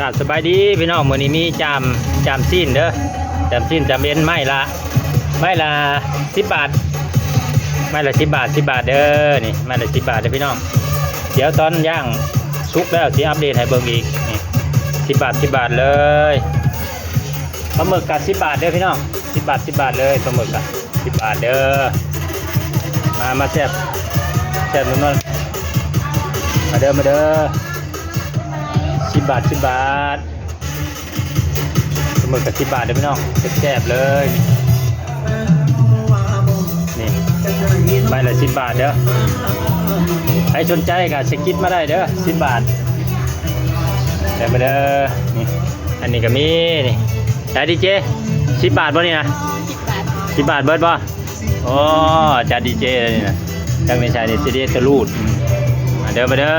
ອ່າ ສະບາຍດີພີ່ນ້ອງ ມື້ນີ້ມີຈາມ ຈາມຊີ້ນເດີ ຈາມຊີ້ນ ຈາມເອັນ ໄມ້ລະ ໄມ້ລະສິບບາດ ໄມ້ລະສິບບາດ ສິບບາດເດີ ນີ້ໄມ້ລະສິບບາດເດີພີ່ນ້ອງ. ດຽວຕອນຍ່າງສຸກແລ້ວຊິອັບເດດໃຫ້ເບິ່ງອີກ ນີ້ສິບບາດ ສິບບາດເລີຍ. ປາໝຶກກະສິບບາດເດີພີ່ນ້ອງ ສິບບາດ ສິບບາດເລີຍ ປາໝຶກກະສິບບາດເດີ. ມາ ມາແຊບ ແຊບນວນໆ ມາເດີ ມາເດີ ສິບບາດ ສິບບາດ. ປາໝຶກກະສິບບາດເດີພີ່ນ້ອງ ແຊບໆເລີຍ. ນີ້ໄມ້ລະສິບບາດເດີ ໃຜສົນໃຈກະສະກິດມາໄດ້ເດີ ສິບບາດ ເດີມາເດີ. ນີ້ ອັນນີ້ກະມີ ນີ້ ໄດ້ດີເຈ ສິບບາດບໍ່ນີ້ນະ ສິບບາດເບິດບໍ່? ໂອ້ ຈັດດີເຈເລີຍນີ້ນະ ຈັກນີ້ໃສ່ນີ້ ຊີດີເອັດ ກະລູດ ມາເດີ ມາເດີ.